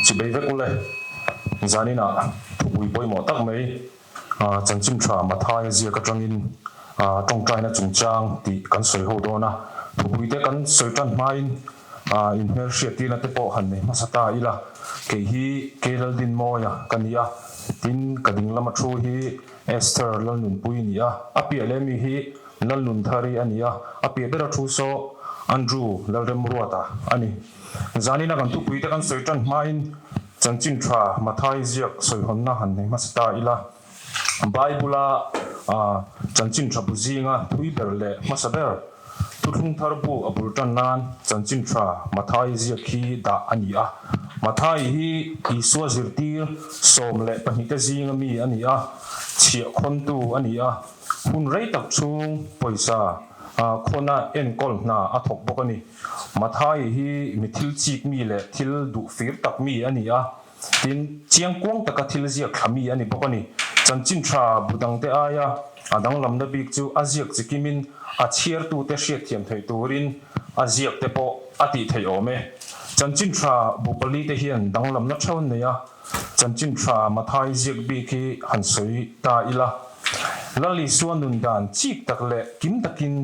Chibei vek ule, zaninah thupui pawimawh tak mai chanchin tha Mathaia ziak atangin tawngtaina chungchang tih kan sawi ho dawn a. Thupuite kan sawi tan hmain inhmelhriattirna te pawh han nei hmasa ta ila, kei hi K Lalrinmawia ka ni a, tin ka ding lama thu hi Esther Lalnunpuii ni a, a piah leh mi hi Lalnunthari a ni a, a piah bera thu saw Andrew Lalremruata a ni. Zanina kan thupuite kan sawi tan hmain chanchin tha Mathai ziak sawihawnna han nei hmasa ta ila, Bible-a chanchin tha bu zinga thui ber leh hmasa ber Thuthlung Thar bu a bul tan nan chanchin tha Mathai ziak hi dah a ni a. Mathai hi Isua zirtir 12 te zinga mi a ni a, chhiahkhawntu a ni a, hun rei tak chhung pawisa khawna enkawl hna a thawk bawk a ni. Mathai hi mi thil chik mi leh thil duh fir tak mi a ni a, tin, chiangkuang taka thil ziak thla mi a ni bawk a ni. Chanchin tha bu dangte aia a danglamna bik chu a ziak chikimin a chhiartute hriatthiam theih turin a ziak te pawh a tih theih awm e. Chanchin tha bu palite hian danglamna theuh an nei a. Chanchin tha Mathai ziak bik hi han sawi ta ila, Lal Isua nun dan chik tak leh kim takin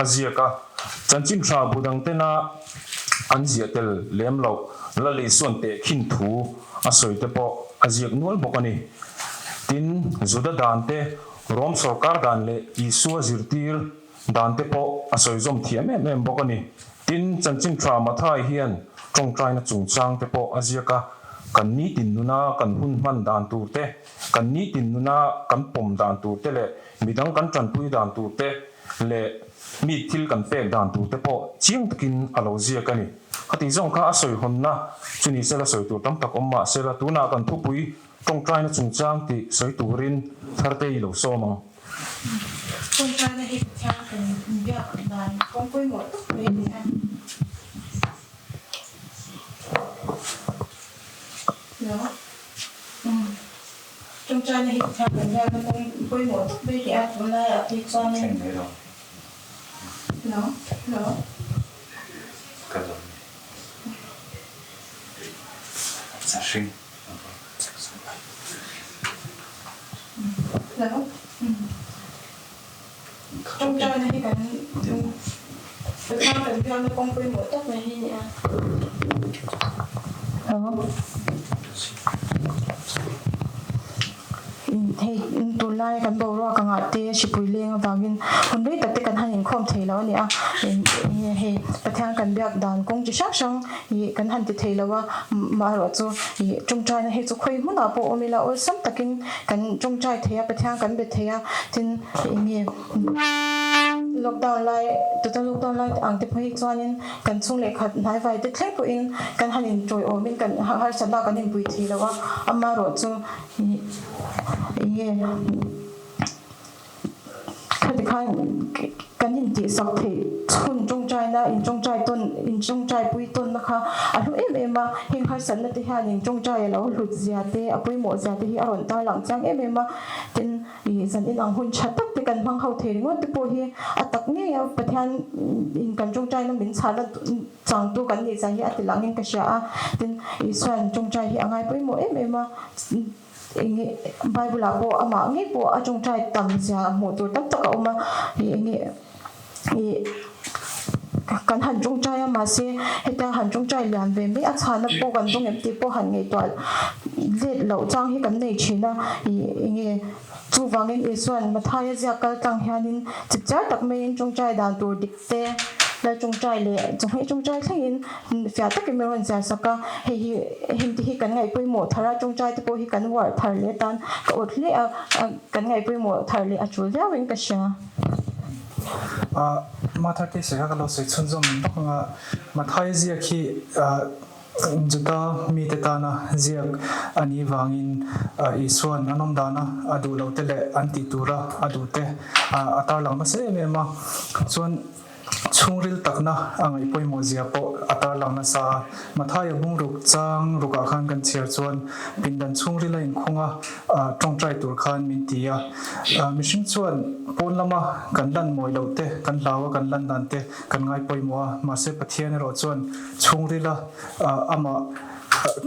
a ziak a, chanchin tha bu dang tena an ziah tel lem loh Lal Isua'n tehkhin thu a sawi te pawh a ziak nual bawk a ni. Tin, Juda dan te, Rom sawrkar dan leh Isua zirtir Dan te pawh a sawi zawm thiam em em bawk a ni. Tin, chanchin tha Mathai hian tawngtaina chungchang te pawh a ziak a, kan nitin nuna kan hun hman dan tur te, kan nitin nuna kan pawm dan tur te leh midang kan tanpui dan tur te leh mi thil kan pek dan tur te pawh chiang takin a lo ziak a ni. Khati zawng kha a sawi hawnna chu ni sela sawi tur tam tak awm mah sela tunah kan thupui tawngtaina chungchang tih sawi turin Tharte i lo sawm ang. Tawngtaina hi Pathian kan biak dan kawng pawimawh tak mai a ni a. Hello. Umm. Tawngtaina hi Pathian kan biakna kawng pawimawh tak mai a ni a, tunlaiah phei chuanin. Hello. Hello. Tawngtaina hi kan Pathian kan biakna kawng pawimawh tak mai hi a ni a. Hei tunlai kan boruak angah te hripui leng avangin hun rei tak te kan han inkhawm thei lo a ni a. Hei Pathian kan biak dan kawng chi hrang hrang Ih kan han ti thei lo a, maherawh chu ih tawngtaina hi chu khawi hmunah pawh awm ila awlsam takin kan tawngtai thei a, Pathian kan be thei a, tin eng nge lockdown lai total lockdown lai ang te pawh hi chuanin kan chhung leh khat hnaivai te thleng pawhin kan han intawiawmin kan harsatna kan inpui thei lo a, amaherawh chu ih eng nge. Khati khan kan intihsak theih chhun tawngtaina intawngtai tawn intawngtai pui tawnna kha a hlu em em a, heng harsatna te hian intawngtai a lo hlut zia te a pawimawh zia te hi a rawn tarlang chiang em em a, tin ih zan inang hun tha tak te kan hmang ho thei ringawt te pawh hi a tak ngei a, Pathian in kan tawngtaina min chhahna changtu kan nih zia hi a ti langin ka hria a, tin Isua'n tawngtai hi a ngai pawimawh em em a. Enge Bible ah pawh amah ngei pawh a tawngtai tam zia hmuh tur tam tak a awm a, ih enge ih kan han tawngtai a mahse hetia han tawngtai lian ve mai a chhana pawh kan dawng em tih pawh han ngaihtuah let loh chang hi kan nei thin a, ih enge chuvangin Isua'n Mathaia ziak kal tlang hianin chipchiar tak maiin tawngtai dan tur dik te lal tawngtai leh chawhmeh tawngtai thlengin fiah takin min rawn ziah sak a, hei hi hengte hi kan ngaih pawimawh thar a, tawngtai te pawh hi kan uar thar leh atan ka awt hle a, kan ngaih pawimawh thar leh a tul viauin ka hria. Matha te sawi kha ka lo sawi chhunzawm bawk ang a, Mathai ziak hi Juda mite tana ziak a nih vangin Isua'n an awm dana a duh lote leh an tih tura a duhte a tarlang nasa em em a. Chuan chhungril takna a ngaih pawimawh zia pawh a tarlang nasa a. Mathaia bungruk chang rukah khan kan chhiar chuan pindan chhungril a inkhung a, tawngtai tur khan min ti a. Mihring chuan pawn lama kan lan mawi loh te, kan hlau a kan lan dan te kan ngai pawimawh a, mahse Pathian erawh chuan chhungrila amah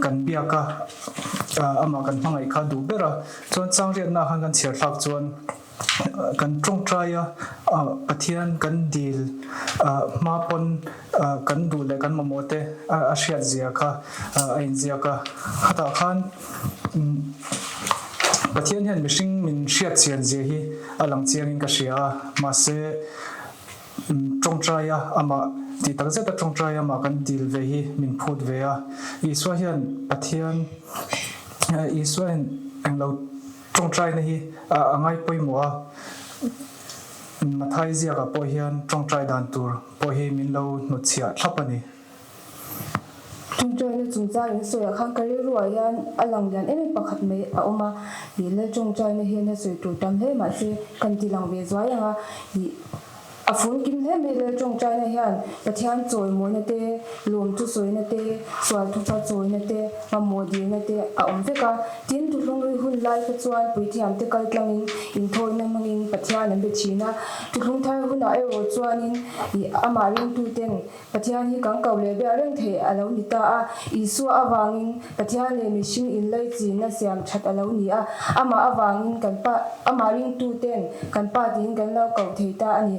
kan biak a, amah kan hmangaih kha duh ber a. Chuan changriatna khan kan chhiar thlak chuan kan tawngtai a, Pathian kan dil hma pawn kan duh leh kan mamawh te a hriat zia kha a inziak a. Khatah khan Pathian hian mihring min hriat chian zia hi a lang chiangin ka hria a, mahse Tawngtaia amah tih tak zeta tawngtaia amah kan dil ve hi min phut ve a. Isua hian Pathian Isua hian englo tawngtaina hi a ngai pawimawh a. Mathai ziakah pawh hian tawngtai dan tur pawh hi min lo hnutchhiah thlap a ni. Tawngtaina chungchang in sawiah khan ka rilruah hian a lang lian em em pakhat mai a awm a, ih lal tawngtaina hian a sawi tur tam hle mahse kan ti lang ve zuai ang a, ih a funkim hle mai lal tawngtaina hian Pathian chawimawina te, lawmthu sawina te, sual thupa chawina te, mamawh dilna te a awm vek a, tin Thuhlungrui hun lai kha chuan puithiamte kal tlangin inthawina hmangin Pathian an be thin a, Thuhlung thar hunah erawh chuanin ih amah ringtuten Pathian hi kan ko leh biak reng theih a lo ni ta a, Isua avangin Pathian leh mihring inlaichinna siam that a lo ni a, amah avangin kan pa, amah ringtuten kan pa tiin kan lo koh thei ta a ni.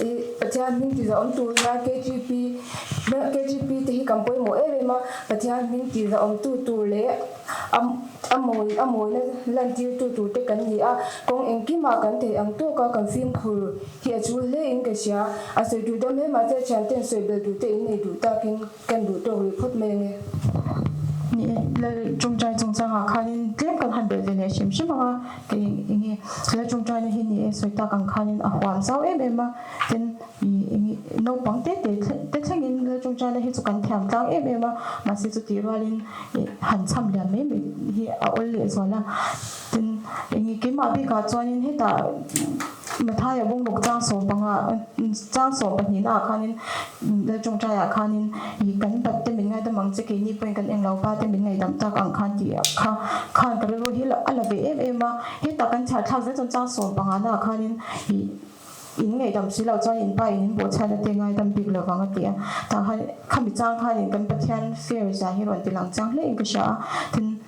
I Pathian hming tizahawm tur hian KGP, KGP te hi kan pawimawh em em a, Pathian hming tizahawmtu tur leh a A mawi a mawina lantirtu turte kan ni a, kawng engkimah kan theih ang tawka kan fimkhur hi a chul hle in ka hria. A sawi tur dam hle mahse thianten sawi bel duhte in nei duh takin kan duh tawk rih phawt mai ange. Ni e, Lal tawngtai chungchangah khanin tlem kan han belh ve leh hrim hrim ang a, kei enge Lal tawngtaina hi ni e sawi tak ang khanin a huam zau em em a, tin ih naupang te te te thlengin Lal tawngtaina hi chu kan thiam tlang em em a, mahse chutih rualin Ih han chham lian mai mai hi a awl leh zual a, tin enge keimah bikah chuanin hetah Mathaia bungruk chang sawmpanga chang sawmpahnihna ah khanin Lal tawngtaiah khanin ih kan bat te min ngaidam ang che keini pawhin kan englo pa te min ngaihdam tak ang khan tih kha khan ka rilru hi a la ve em em a, hetah kan chhiar thlak zel chuan chang sawmpanga na ah khanin ih In ngaihdam si loh chuan in pa in in bawhchhiatna te ngaidam bik lo vang a ti a. Tah khan khami chang khanin kan Pathian fair zia hi rawn ti lang chiang hle in ka hria a. Tin,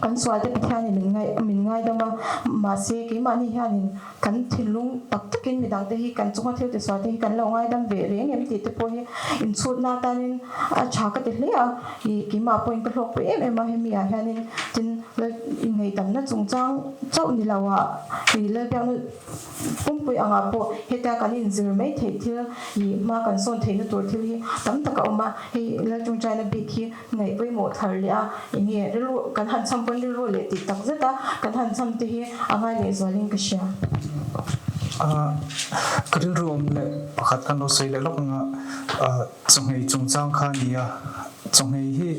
kan sualte Pathianin min ngai min ngaidam a, mahse keimahni hianin kan thinlung tak takin midangte hi kan chunga thil tisualte hi kan lo ngaidam ve reng em tih te pawh hi inchhutna atanin a tha ka ti hle a. Ih keimah pawhin ka hlawkpui em em a hemi ah hianin tin Inngaihdamna chungchang chauh ni lo ah ih Lalbiakna pumpui angah pawh hetia kan inzir mai theih thil ih hma kan sawn theihna tur thil hi tam tak a awm a, hei Laltawngtaina bik hi ngaih pawimawh thar leh a enge rilru kan han chham pawn rilru leh tih tak zet a kan han chham te hi a ngai leh zualin ka hria. Ka rilru awm leh pakhat kan lo sawi leh lawk anga chawhmeh chungchang kha a ni a. Chawhmeh hi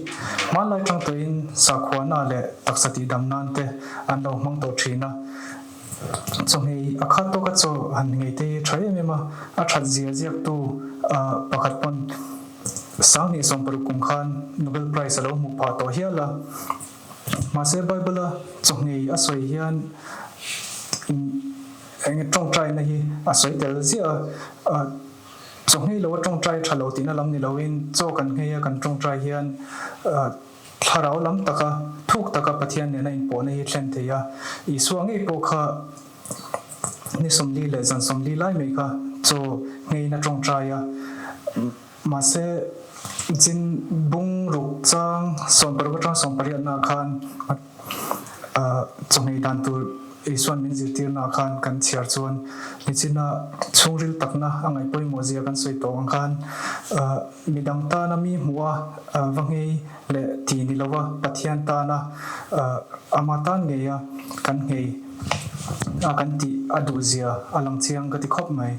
hmanlai tang tawhin sakhuana leh taksa tihdam nan te an lo hmang tawh thin a. Chawhmeh a khat tawka chaw han ngei te hi tha em em a, a that zia ziaktu pakhat pawn 2016 kum khan Nobel Prize a lo hmuh phah tawh hial a. Mahse Bible-a chawhmeh a sawi hian eng tawngtaina hi a sawi tel ziah a. Chaw nghei lo a tawngtai tha lo tihna lam ni loin chaw kan nghei a kan tawngtai hian thlarau lam taka thuk taka Pathian nena inpawhna hi thlen thei a. Isua ngei pawh kha ni 40 leh zan 40 lai mai kha chaw ngheiin a tawngtai a. Mahse chin bung ruk chang 16 atang 18 na khan chaw nghei dan tur Isuan min zirtirnaah khan kan chhiar chuan nichina chhungril takna a ngaih pawimawh zia kan sawi tawh ang khan midang tana mi hmuh a va nghei leh ti ni lova Pathian tana ama tan ngeia kan nghei a kan tih a duh zia a lang chiang ka ti khawp mai.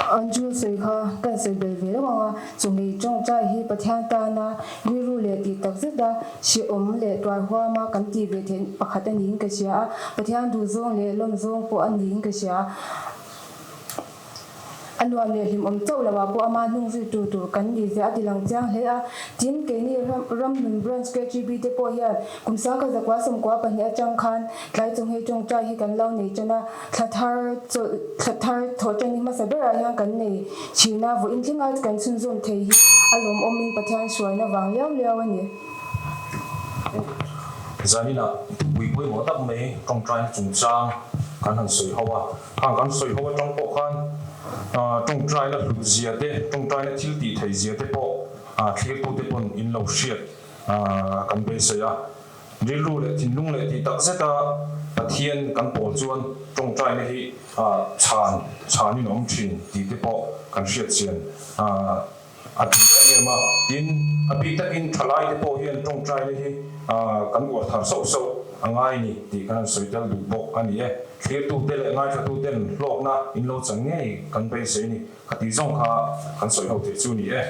Andrew sawi kha kan sawi bel ve lo ang a, chumi tawngtai hi Pathian tana rilru leh tih tak zeta hrehawm leh tuar huama kan tih ve theih pakhat a niin ka hria a, Pathian duhzawng leh lawmzawng pawh a niin ka hria. A nuam leh hlimawm chauh loah pawh ama hnung zui tur tur kan ni zia a ti lang chiang hle a, tin keini Ramhlun Branch KGB te pawh hian kum 1992 atang khan tlai chawnghei tawngtai hi kan lo nei tan a, Thla thar chawlh thla thar thawh tan hi hmasa berah hian kan nei thin a, vawiin thleng a kan chhunzawm thei hi a lawmawmin Pathian hruaina vang liau liau a ni. Zaninah thupui pawimawh tak mai tawngtaina chungchang kan han sawi ho a, khang kan sawi ho atang pawh khan tawngtaina hlut zia te, tawngtaina thil tih theih zia te pawh thlirtute pawn in lo hriat kan beisei a. Rilru leh thinlung leh tih tak zeta Pathian kan pawl chuan tawngtaina hi chhan chhanin a awm thin tih te pawh kan hriat chian a tul em em a. Tin, a bik takin thalaite pawh hian tawngtaina hi kan uar thar sauh sauh a ngai ni tih kan han sawi tel duh bawk a ni e. Thlirtute leh ngaithlatuten hlawkna in lo chan ngei kan beisei ni. Khatih zawng kha kan sawi ho theih chu ni e.